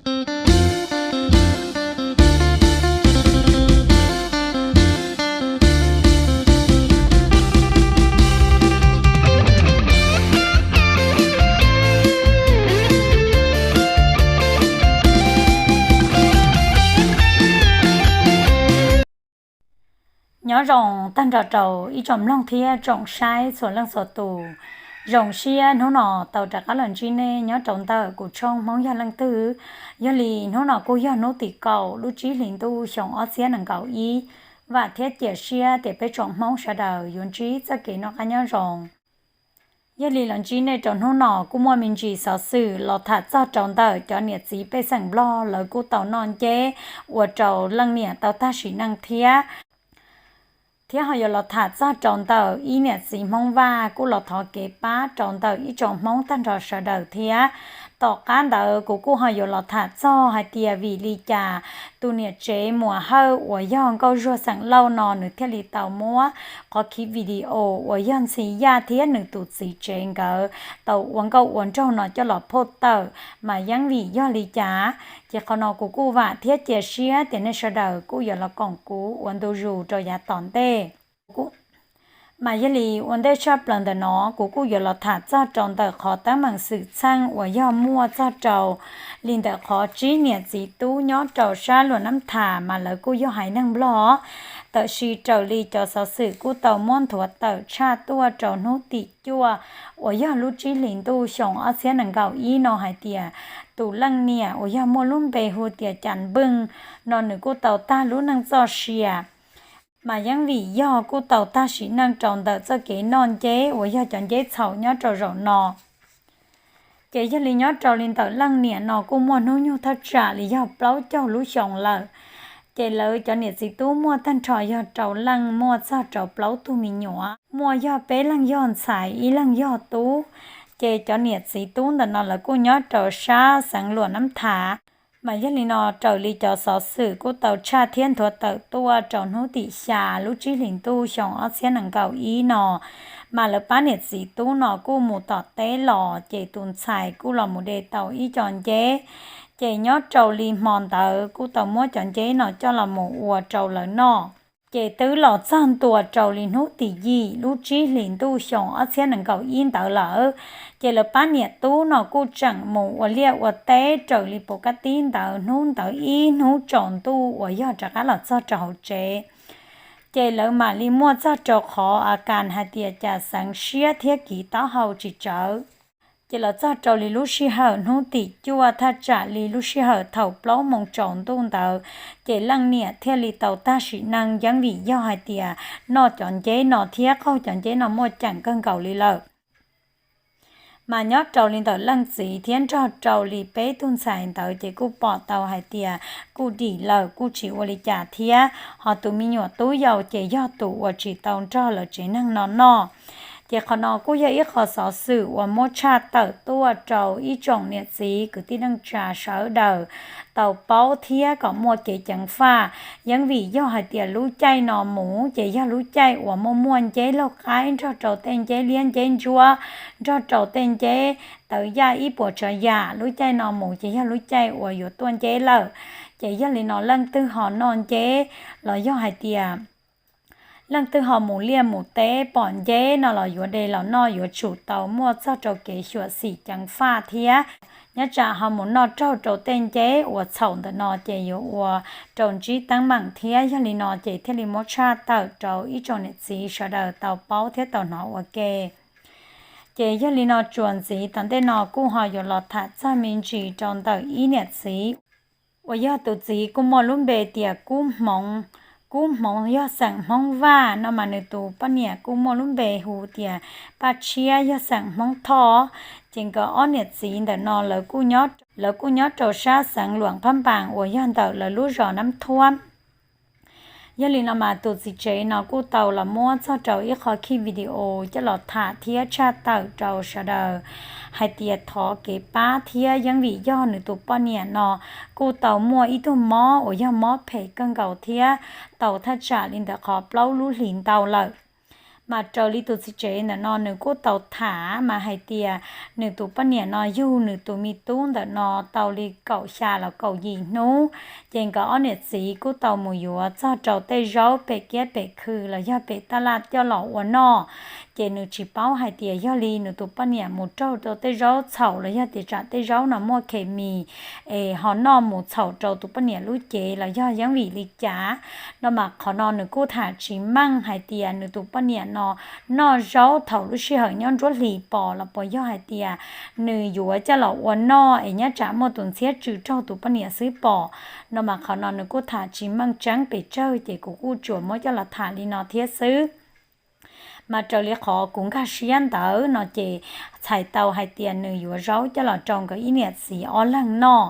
Nyob zoo tag nrho rau ib tsoom mloog thiab tsoom saib txhua leej txhua tus. Zoo siab hnub no tau rov qab los ntsib nej nyob rau ntawm kuv tshooj Hmoob Yog Leej Twg. Yog li hnub no kuj yog hnub tim kaum lub tsib hlis ntuj xyoo ob txhiab nees nkaum ib. Vam thiab cia siab tias peb tsoom Hmoob sawv daws yuav ntsib txoj kev noj qab nyob zoo. Yog li los ntsib nej rau hnub no kuj muaj me ntsis xov xwm los tham txog rau ntawm cov niam txiv pej xeem Nplog lawv kuj tau noj nceb ua rau leej niam tau tag sim neej thiab. Thiab ho yuav los tham txog rau ntawm ib niam txiv Hmoob Vaj kuj los thov kev pab rau ntawm ib tsoom Hmoob tag nrho sawv daws thiab. Tom qab ntawd kuv kuj ho yuav los tham txog hais tias vim li cas tus niam tsev Muas Hawj uas yog Nkauj Zuag xeem Lauj no nws thiaj li tau muab qhov khiv video uas yog Ntxhi Yaj thiab nws tus txiv tsev nkawd tau ua nkauj ua nraug no coj los phoj tawm, mas yeej vim yog li cas. Ces qhov no kuv kuj vam thiab cia siab tias nej sawv daws kuj yuav los koom kuv ua ntu zus rau yav tom ntej. Mas yog li ua ntej tshaj plaws ntawm no kuv kuj yuav los tham txog rau ntawm qhov teeb meem xwm txheej uas yog muaj txog rau li ntawm qhov tsib niam txiv tub nyob rau sab Luam Nab Thas mas lawv kuj yog haiv neeg Nplog. Tab sis raws li cov xov xwm kuj tau muab nthuav tawm tshaj tuaj rau hnub tim cuaj uas yog lub tsib hlis ntuj xyoo ob txhiab nees nkaum ib no hais tias tus leej niam uas yog muaj lub npe hu tias Cas Npwj no nws kuj tau tag lub neej txoj sia. Mas yeej vim yog kuj tau tag sim neej rau ntawm txoj kev noj nceb uas yog cov nceb txhaum nyob rau zaum no. Ces yog li nyob rau li ntawm leej niam no kuj muaj hnub nyoog thaj tsam li yog plaub caug lub xyoo lawm. Ces lawv cov niam txiv tub muaj tag nrho yog rau leej, muaj txog rau plaub tug me nyuam, muaj yog peb leeg yog ntxhais ib leeg yog tub. Ces cov niam txiv tub ntawm no lawv kuj nyob rau sab xeev Luam Nab Thas. Mas yog li no raws li cov xov xwm kuj tau tshaj thiab nthuav tawm tuaj rau hnub tim xya lub tsib hlis ntuj xyoo ob txhiab nees nkaum ib no, mas lawv pab niam txiv tub no kuj mus tom teb los ces tus ntxhais kuj los mus de tau ib co nceb. Ces nyob rau li hmo ntawd kuj tau muab cov nceb no coj los mus ua rau lawv noj. Ces twb los txog ntua rau li hnub tim yim lub tsib hlis ntuj xyoo ob txhiab nees nkaum ib ntawd lawm, ces lawv pab niam tub no kuj tseem mus ua liaj ua teb raws li puas kab tib ntawd hnub ntawd ib hnub tsaus ntuj uas yog rov qab los txog rau hauv tsev. Ces lawv mam li muaj txog rau qhov a kas hais tias cas xeev siab thiab kiv taub hau tsis tsawv. Ces los txog rau li lub sij hawm hnub tim cuaj thaj tsam li lub sij hawm thaum plaub moos tsaus ntuj ntawd, ces leej niam thiaj li tau tag sim neej yeeb vim yog hais tias noj cov nceb no thiab qaug cov nceb no muaj ceem kawg nkaus li lawm. Mas nyob rau li ntawm leej txiv thiab nrog rau li peb tug ntxhais ntawd ces kuj pom tau hais tias kuj dim lawm kuj tsis ua li cas thiab, ho tus me nyuam tub yau ces yog tus uas tsis tau nrog lawv tsev neeg no noj. Ces qhov no kuj yog ib qho xov xwm uas muab tshaj tawm tuaj rau ib tsoom niam txiv kwv tij neej tsa sawv daws tau paub thiab kom muaj kev ceev faj. Yeeb vim yog hais tias lub caij no mus ces yog lub caij uas muaj muaj nceb laug qaib nrog rau tej nceb liab nceb ntsuab, nrog rau tej nceb tawv yaj ib puas tsav yam, lub caij no mus ces yog lub caij uas yuav tuaj nceb lawm. Ces yog li no leej twg ho noj nceb los yog hais tias leej twg ho mus liaj mus teb pom nceb no los yuav de los noj yuav tsum tau muaj txog rau kev xyuam xim ceev faj thiab. Nyob tsam ho mus noj raug rau tej nceb uas txhaum ntawm no ces yuav ua rau ntsib teeb meem thiab. Yog li no ces thiaj li muab tshaj tawm rau ib tsoom niam txiv sawv daws tau paub thiab tau hnov ua ke. Ces yog li no tsuas ntxiv tom ntej no kuj ho yuav los tham txog me ntsis rau ntawm ib niam txiv uas yog tus txiv kuj muaj lub npe tias Kub Hmoov, Kub Hmoov yog xeem Hmoob Vaj no mas nws tus poj niam kuj muaj lub npe hu tias Paj Tshiab yog xeem Hmoob Thoj. Ces nkawd ob niam txiv ntawm no lawv kuj nyob rau sab xeev Luam Phab Npas uas yog ntawm lawv lub zos Nab Thuab. Yog li no mas tus txiv tsev no kuj tau los muab txog rau ib qho khij video coj los tham thiab tshaj tawm rau sawv daws hais tias thov kev pab thiab yeeb vim yog nws tus poj niam no kuj tau muaj ib tug mob uas yog mob phem kawg nkaus thiab tau thaj tsam li ntawm qhov plaub lub hlis ntau lawm. Mas raws li tus txiv tsev ntawm no nws kuj tau tham mas hais tias nws tus poj niam no yug nws tus me tub ntawm no tau li kaum xya los kaum yim hnub, ces nkawd ob niam txiv kuj tau mus yuav txog rau tej zaub pem kiab pem khw los yog pem taj laj coj los ua noj. Ces nws tsis paub hais tias yog li nws tus poj niam mus raug rau tej zaub txhaum los yog tias tsam tej zaub no muaj khes mis es ho noj mus txhaum rau tus poj niam lub cev los yog yeeb vim li cas no mas qhov no nws kuj tham tsis meej hais tias nws tus poj niam no noj zaub thaum lub sij hawm nyob nruab hlis pom los puas yog hais tias nws yuav coj los ua noj es nyob tsam muaj tus ntxhiab tsw raug tus poj niam xwb pom no mas qhov no nws kuj tham tsis meej tseeb pes tsawg ces kuv kuj tsuas muab coj los tham li no thiab xwb. Mas raws li qhov kuv nkag siab ntawd no ces txhais tau hais tias nws yuav zaub coj los rau nkawd ib niam txiv ob leeg noj.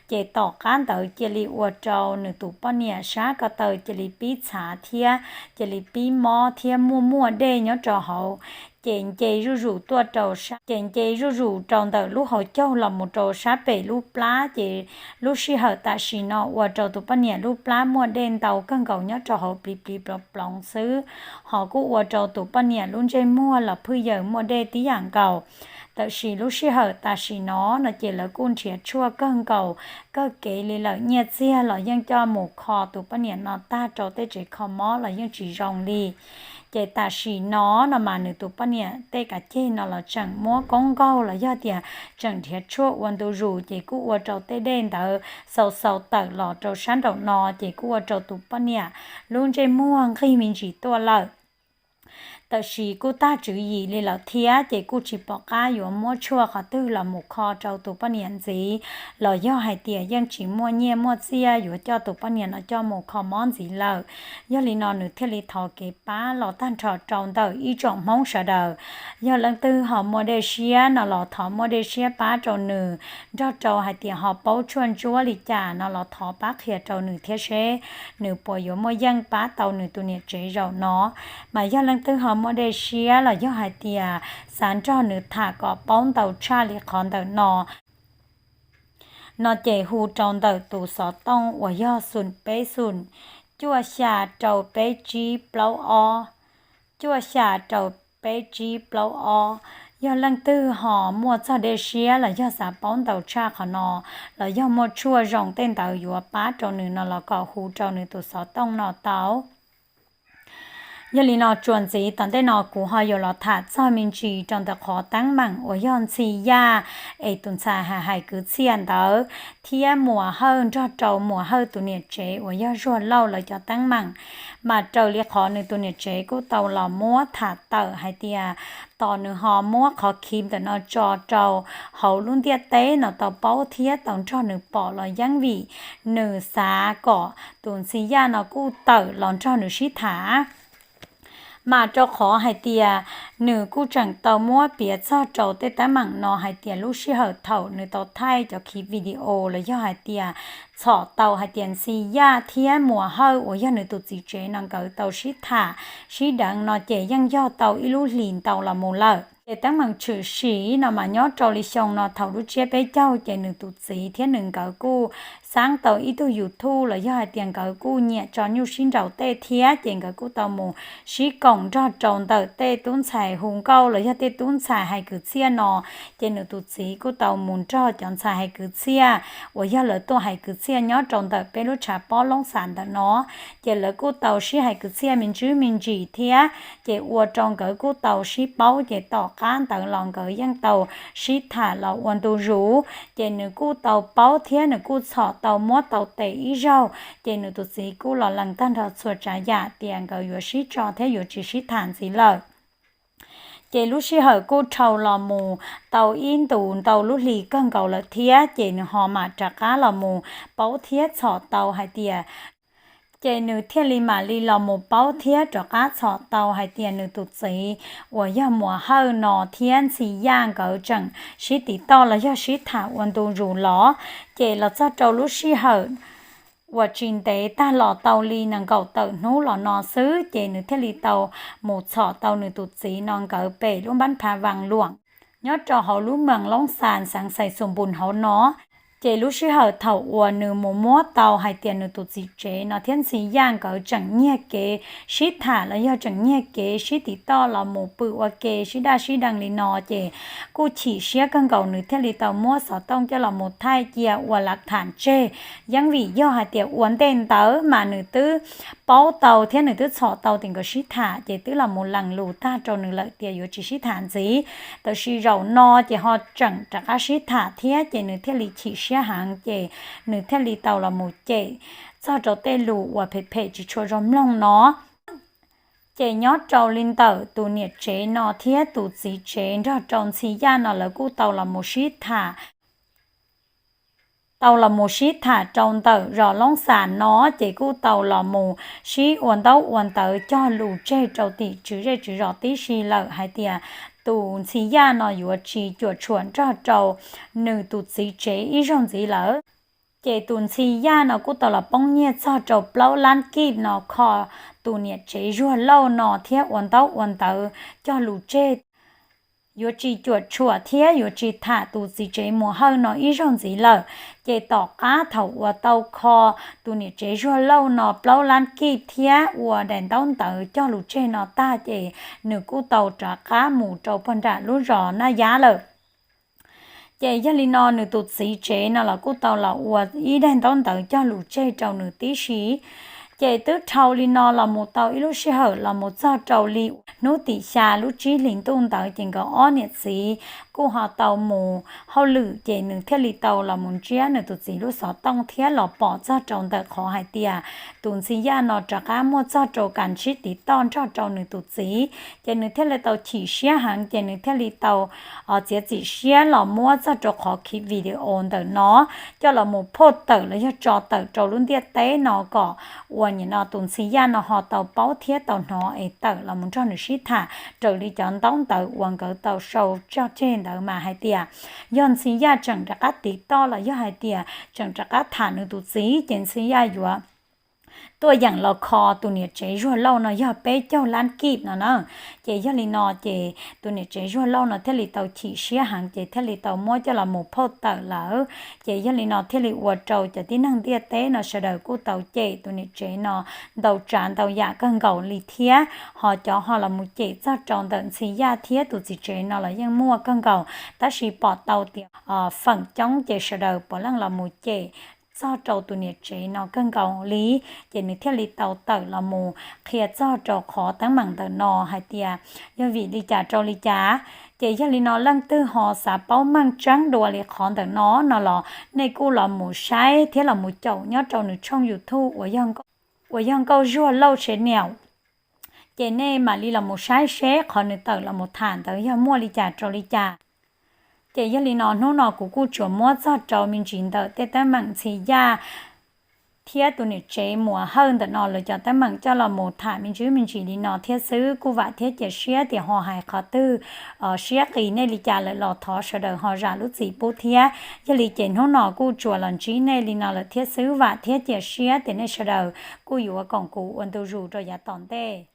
Ces tom qab ntawd cia li ua rau nws tus poj niam sab ko taw cia li pib txhav thiab cia li pib mob thiab muaj muaj dej nyob rau hauv. Ces nce zuj zus tuaj rau, ces nce zuj zus rau ntawm lub hauv caug los mus rau sab pem lub plab ces lub sij hawm tam sim no ua rau tus poj niam lub plab muaj dej ntau kawg nkaus nyob rau hauv plis plis ploov ploov xwb, ho kuj ua rau tus poj niam lub ntsej muag los phwj yaws muaj dej tib yam nkaus. Tab sis lub sij hawm tam sim no no ces lawv kuj nrhiav tshuaj kawg nkaus, kawg kev li lawm, nyiaj txiag los yeej coj mus kho tus poj niam no tag rau tej tsev kho mob los yeej tsis zoo li. Ces tam sim no no mas nws tus poj niam tej kav ceg no los tseem muab koob nkaug los yog tias tseem nrhiav tshuaj ua ntu zus ces kuj ua rau tej dej ntawd xau xau tawm los rau sab nraum no ces kuj ua rau tus poj niam lub ntsej muag nqig me ntsis tuaj lawm. Tab sis kuj tag tswv yim li lawm thiab ces kuj tsis pom qab yuav muab tshuaj qhov twg los mus kho rau tus poj niam ntxiv, los yog hais tias yeej tsis muaj nyiaj muaj txiaj yuav coj tus poj niam no coj mus kho mob ntxiv lawm. Yog li no nws thiaj li thov kev pab los tag nrho rau ntawm ib tsoom Hmoob sawv daws. Yog leej twg ho muaj dej siab no los thov muaj dej siab pab rau nws, nrog rau hais tias ho paub tshuaj ntsuab li cas no los thov pab qhia rau nws thiab seb nws puas yuav muaj yeej pab tau nws tus niam tsev zaum no. Mas yog leej twg ho muaj dej siab los yog hais tias xav nrog nws tham kom paub ntau tshaj li qhov ntawm no, no ces hu rau ntawm tus xov tooj uas yog xoom peb xoom, cuaj xya rau peb tsib plaub ob, cuaj xya rau peb tsib plaub ob. Yog leej twg ho muaj txog dej siab los yog xav paub ntau tshaj qhov no, los yog muaj tshuaj zoo tej ntawd yuav pab rau nws no los kom hu rau nws tus xov tooj no tau. Yog li no tsuas ntxiv tom ntej no kuv ho yuav los tham txog me ntsis rau ntawm qhov teeb meem uas yog ntxhi yaj es tus ntxhais hais hais kwv txhiaj ntawd thiab Muas Hawj nrog rau Muas Hawj tus niam tsev uas yog Zuag Lauj lawv cov teeb meem. Mas raws li qhov nws tus niam tsev kuj tau los muab tham tawm hais tias tos nws ho muab qhov khiv ntawm no tso rau hauv lub ntiaj teb no tau paub thiab tau nrog nws pom los yeej vim nws xav kom tus ntxhi yaj no kuj tawm los nrog nws sib tham. Mas rau qhov hais tias nws kuj tseem tau muab piav txog rau tej teeb meem no hais tias lub sij hawm thaum nws tau thaij cov khiv video los yog hais tias txhom tau hais tias ntxhi yaj thiab Muas Hawj uas yog nws tus txiv tsev no nkawd tau sib tham sib deev no ces yeej yog tau ib lub hlis ntau los mus lawm. Ces teeb meem tshwm sim no mas nyob rau li xyoo no thaum lub tsiab peb caug ces nws tus txiv thiab nws nkawd kuj xaab tau ib tug YouTube los yog hais tias nkawd kuj nyiam tso nyuj sib nraus tej thiab ces nkawd kuj tau mus sib koom nrog rau ntawm tej tub ntxhais hu nkauj los yog tej tub ntxhais hais kwv txhiaj no. Ces nws tus txiv kuj tau mus nrog cov ntxhais hais kwv txhiaj uas yog lawv tuaj hais kwv txhiaj nyob rau ntawm peb lub tshav pob Loob Xas ntawm no. Ces lawv kuj tau sib hais kwv txhiaj me ntsis me ntsis thiab ces ua rau nkawd kuj tau sib paub ces tom qab ntawd los nkawd yeej tau sib tham los ua ntu zus. Ces nws kuj tau paub thiab nws kuj txhom tau muab tau tes ib zaug, ces nws tus txiv kuj los lees tag nrho txhua tsav yam tias nkawd yuav sib tso thiab yuav tsis sib tham ntxiv lawm. Ces lub sij hawm kuj dhau los mus tau ib ntus ntau lub hlis kawg nkaus lawm thiab ces nws ho mam rov qab los mus paub thiab txhom tau hais tias ces nws thiaj li mam li los mus paub thiab rov qab txhom tau hais tias nws tus txiv uas yog Muas Hawj no thiab ntxhi yaj nkawd tseem sib tiv toj los yog sib tham ua ntu zus los. Ces los txog rau lub sij hawm uas tsis ntev tag los tau li nees nkaum tawm hnub los no xwb ces nws thiaj li tau mus txhom tau nws tus txiv no nkawd pem lub npab phav Vas Luam nyob rau hauv lub moos Loob Xas xeev Xais Xus Npus hauv no. Ces lub sij hawm thaum uas nws mus muab tau hais tias nws tus txiv tsev no thiab Ntxhi Yaj nkawd tseem nyiag kev sib tham los yog tseem nyiag kev sib tiv toj los mus pw ua ke sib daj sib deev li no ces kuj chim siab kawg nkaus, nws thiaj li tau muab xov tooj coj los mus thaij cia ua lav tham tseg. Yeeb vim yog hais tias ua ntej ntawd mas nws twb paub tau thiab nws twb txhom tau tias nkawd sib tham ces twb los mus lees lus tag rau nws lawm tias yuav tsis sib tham ntxiv. Tab sis zaum no ces ho tseem rov qab sib tham thiab ces nws thiaj li chim siab heev ces nws thiaj li tau los mus cem txog rau tej lus uas phem phem tsis tshua zoo mloog no. Ces nyob rau li ntawm tus niam tsev no thiab tus txiv tsev nrog rau Ntxhi Yaj no lawv kuj tau los mus sib tham tau los mus sib tham rau ntawm zos Loob Xam no ces kuj tau los mus sib ua ntaub ua ntawv cog lus tseg rau tim tswv zej tswv zos tib si lawm hais tias tus Ntxhi Yaj no yuav tsis cuam tshuam nrog rau nws tus txiv tsev ib zaug ntxiv lawm. Ces tus Ntxhi Yaj no kuj tau los poob nyiaj txog rau plaub lab kib no kho tus niam tsev Zuag Lauj no thiab ua ntaub ua ntawv cog lus tseg yuav tsis cuam tshuam thiab yuav tsis tham tus txiv tsev Muas Hawj no ib zaug ntxiv lawm. Ces tom qab thaum uas tau kho tus niam tsev Zuag Lauj no plaub lab kib thiab ua daim ntaub ntawv cog lus tseg no tag ces nws kuj tau rov qab mus rau pog nram lub zos Naj Yab lawm. Ces yog li no nws tus txiv tsev no los kuj tau los ua ib daim ntaub ntawv cog lus tseg rau nws tib si. Ces twb dhau li no los mus tau ib lub sij hawm los mus txog rau li hnub tim xya lub tsib hlis ntuj ntawd ces nkawd ob niam txiv kuj ho tau mus hauj lwm ces nws thiaj li tau los mus ntsiab nws tus txiv lub xov tooj thiab los pom txog rau ntawm qhov hais tias tus Ntxhi Yaj no rov qab muaj txog rau kas sib tiv toj nrog rau nws tus txiv ces nws thiaj li tau chim siab heev ces nws thiaj li tau txiav txim siab los muab txog rau qhov khiv video ntawm no coj los mus phoj tawm los yog tso tawm rau lub ntiaj teb no kom uas nim no tus Ntxhi Yaj no ho tau paub thiab tau hnov es tawm los mus nrog nws sib tham raws li cov ntaub ntawv uas nkawd tau sau tso tseg ntawd mas hais tias yog Ntxhi Yaj tseem rov qab tiv toj los yog hais tias tseem rov qab tham nws tus txiv ces Ntxhi Yaj yuav tuaj yeem los kho tus niam tsev Zuag Lauj no yog peb caug lab kib no na. Ces yog li no ces tus niam tsev Zuag Lauj no thiaj li tau chim siab heev ces thiaj li tau muab coj los mus phoj tawm lawm. Ces yog li no thiaj li ua rau cov tib neeg ntiaj teb no sawv daws kuj tau cem tus niam tsev no ntau tsav ntau yam kawg nkaus li thiab ho cov ho los mus cem txog rau ntawm Ntxhi Yaj thiab tus txiv tsev no los yeej muaj kawg nkaus tab sis pom tau tias feem coob ces sawv daws puav leej los mus cem txog rau tus niam tsev no kawg nkaus li. Ces nws thiaj li tau tawm los mus qhia txog rau qhov teeb meem ntawm no hais tias yog vim li cas rau li cas. Ces yog li no leej twg ho xav paub meej tseeb dua li qhov ntawm no no los nej kuj los mus saib thiab los mus caum nyob rau nws tshooj YouTube uas yog Nkauj Zuag Lauj Channel. Ces nej mam li los mus saib seb qhov nws tawm los mus tham ntawd yog muaj li cas rau li cas. Ces yog li no hnub no kuv kuj tsuas muab txog rau me ntsis ntawm tej teeb meem Ntxhi Yaj thiab tus niam tsev Muas Hawj ntawm no lawv cov teeb meem coj los mus tham me ntsis me ntsis li no thiab xwb. Kuj vam thiab cia siab tias ho hais qhov twg siab qis nej li cas lawm los thov sawv daws ho zam lub txim pub thiab. Yog li ces hnub no kuj tsuas los ntsib nej li no lawm thiab xwb, vam thiab cia siab tias nej sawv daws kuj yuav koom kuv ua ntu zus rau yav tom ntej.